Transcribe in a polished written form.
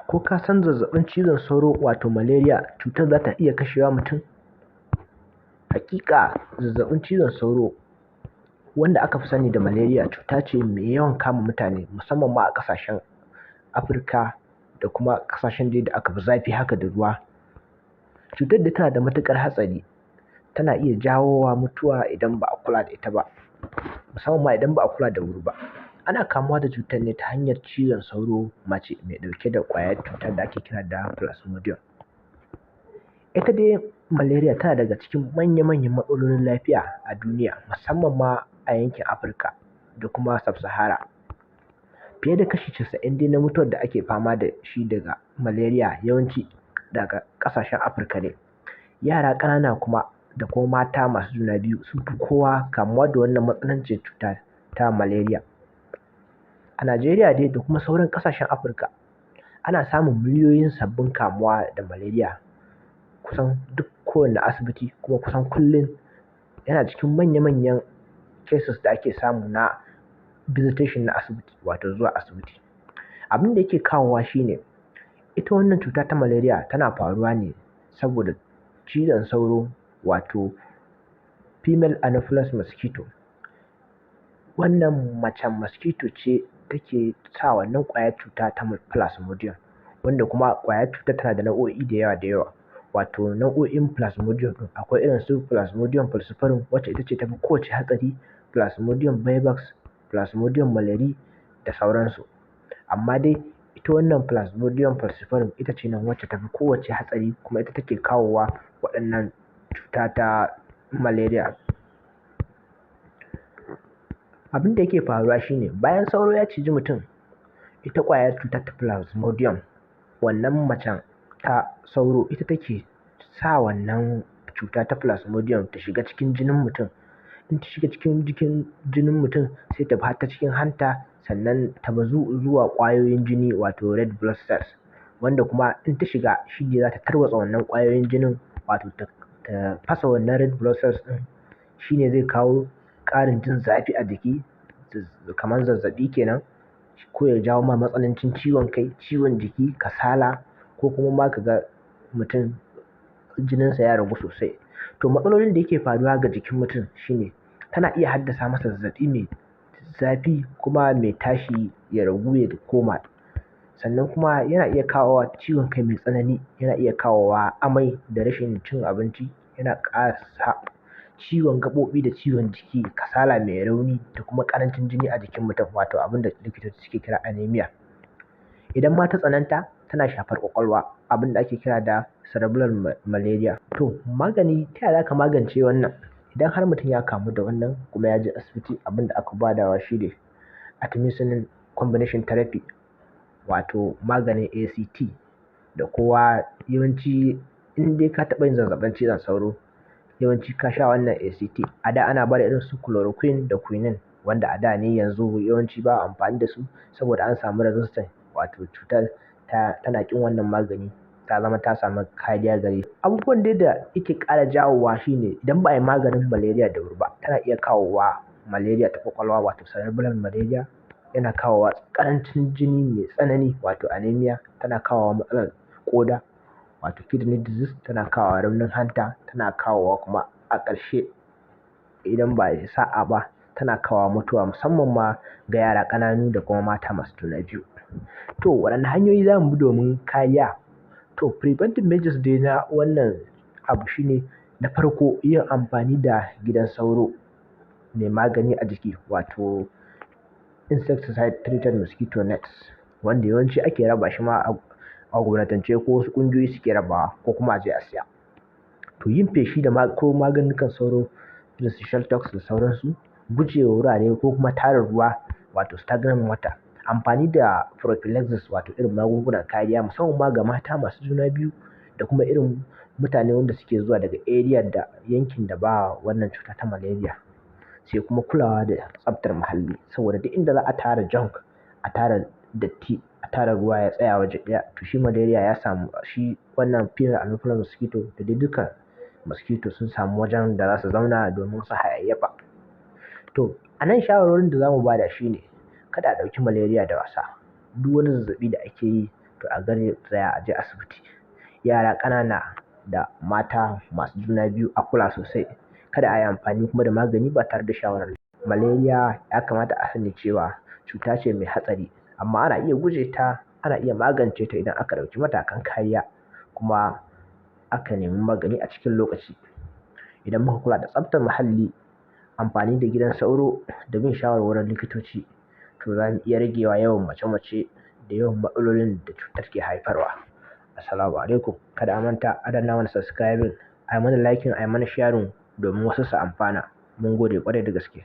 Ko ka san zazzaɓin cizon sauro wato malaria cutar za ta iya kashewa mutum? Haƙiƙa zazzaɓin cizon sauro wanda aka fi sani da malaria cuta ce mai yawan kama mutane, musamman ma a ƙasashen Afirka da kuma ƙasashen dai da aka fi zafi haka da ruwa. Cutar dai tana da matuƙar hatsari, tana iya jawowa mutuwa idan ba a kula da ita ba, musamman ma idan ba a kula da wuri ba. Ana kamuwa da cutar ne ta hanyar cizon sauro mace mai ɗauke da ƙwayar cutar da ake kira da plasmodium. Ita dai malaria tana daga cikin manya-manyan matsalolin lafiya a duniya, musamman ma a yankin Afirka da kuma sub-sahara. Fiye da kashi 90 dai na mutuwar da ake fama da shi daga malaria yawanci daga ƙasashen Afirka ne. Yara ƙanana kuma da kuma mata masu juna biyu sun fi kowa kamuwa da wannan matsananciyar cuta ta malaria. A Najeriya dai da kuma sauran ƙasashen Afirka, ana samun miliyoyin sabbin kamuwa da malaria kusan duk kowane asibiti, kuma kusan kullum yana cikin manya-manyan cases da ake samu na visitation na asibiti, wato zuwa asibiti. Abin da yake kawowa shi ne, ita wannan cuta ta malaria tana faruwa ne saboda cizon sauro, wato female anopheles mosquito. Wannan macen mosquito ce take sa wannan ƙwayar cuta ta plasmodium, wanda kuma ƙwayar cutar tana da nau'o'i da yawa da yawa. Wato nau'o'in plasmodium ɗin akwai irin su plasmodium falciparum, wacce ita ce tafi kowacce hatsari, plasmodium vivax, plasmodium malariae da sauransu. Amma dai ita wannan plasmodium falciparum ita ce nan wacce tafi kowacce hatsari, kuma ita take kawowa waɗannan cuta ta malaria. Abin da yake faruwa shi ne, bayan sauro ya ciji mutum, ita ƙwayar cutar ta plasmodium, wannan macen ta sauro, ita take sa wannan cuta ta plasmodium ta shiga cikin jinin mutum. In ta shiga cikin jikin jinin mutum, sai ta bi har ta cikin hanta, sannan ta bazu zuwa ƙwayoyin jini, wato red blood cells, wanda kuma in ta shiga shi ne za ta tarwatsa wannan ƙwayoyin jinin, wato ta fasa wannan red blood cells ɗin. Shi ne zai kawo ƙarin jin zafi a jiki kamar zazzaɓi kenan, ko ya jawo ma matsanancin ciwon kai, ciwon jiki, kasala, ko kuma ma ka ga mutum jininsa ya ragu sosai. To matsalolin da yake faruwa ga jikin mutum shi ne tana iya haddasa masa zazzaɓi mai zafi kuma mai tashi ya ragu ya koma. Sannan kuma yana iya kawowa ciwon kai mai tsanani, yana iya kawowa amai da rashin cin abinci, yana ƙara sa ciwon gaɓoɓi da ciwon jiki, kasala mai rauni da kuma ƙarancin jini a jikin mutum, wato abin da likitoci suke kira anemia. Idan ma ta tsananta, tana shafar ƙwaƙwalwa, abin da ake kira da cerebral malaria. To magani, ta yaya za ka magance wannan? Idan har mutum ya kamu da wannan kuma ya je asibiti, abin da aka fi badawa shi ne artemisinin combination therapy, wato maganin ACT, da kowa yawanci in dai ka taɓa yin zazzaɓin cizon sauro, yawanci ka sha wannan ACT. A da ana bada irin su chloroquine da quinine, wanda a da ne, yanzu yawanci ba a amfani da su saboda an samu resistance, wato cutar tana ƙin wannan magani, ta zama ta samu kariya gare. Abubuwan dai da yake ƙara jawowa shi ne, idan ba a yi maganin malaria da wuri ba, tana iya kawowa malaria ta ƙwaƙwalwa, wato cerebral malaria, yana kawowa ƙarancin jini mai tsanani, wato anemia, tana kawowa matsalar ƙoda, wato kidney disease, tana kawowa raunin hanta, tana kawowa kuma a ƙarshe, idan ba a yi sa'a ba, tana kawowa mutuwa, musamman ma ga yara ƙananu da kuma mata masu juna biyu. To waɗanne hanyoyi za mu bi domin kariya? To preventive measures dai na wannan abu shi ne, na farko, yin amfani da gidan sauro mai magani a jiki, wato insecticide treated mosquito net, wanda yawanci ake raba shi ma a gwamnatance ko wasu ƙungiyoyi suke rabawa, ko kuma a je a siya. To yin feshi da ko maganukan sauro irin su Shelltox da sauransu, gujewa wurare ko kuma tara ruwa, wato stagnant water, amfani da prophylaxis, wato irin magungunan kariya, musamman ma ga mata masu juna biyu da kuma irin mutane wanda suke zuwa daga area da yankin da ba wannan cuta ta malaria. Sai kuma kulawa da tsaftar muhalli, saboda duk inda za a tara junk, a tara datti, a tara ruwa ya tsaya waje ɗaya, to shi malaria ya samu, shi wannan female anopheles mosquito da dai duka mosquito sun samu wajen da za su zauna domin su hayayyafa. To a nan shawarwarin da za mu bada shi ne, kada a ɗauki malaria da wasa. Duk wani zazzaɓi da ake yi To a garzaya a je asibiti. Yara ƙanana da mata masu juna biyu, a kula sosai. Kada a yi amfani kuma da magani ba tare da shawarar. Malaria, ya kamata a sani cewa cuta ce mai hatsari, amma ana iya guje ta, ana iya magance ta idan aka ɗauki matakan kariya kuma aka nemi magani a cikin lokaci. Idan muka kula da tsaftar muhalli, amfani da gidan sauro da bin shawarwarin likitoci, to za mu iya ragewa yawan mace-mace da yawan matsalolin da cutar ke haifarwa. Assalamu alaikum. Kada a manta a danna mana subscribing, a yi mana liking, a yi mana sharing domin wasu su amfana. Mun gode ƙwarai da gaske.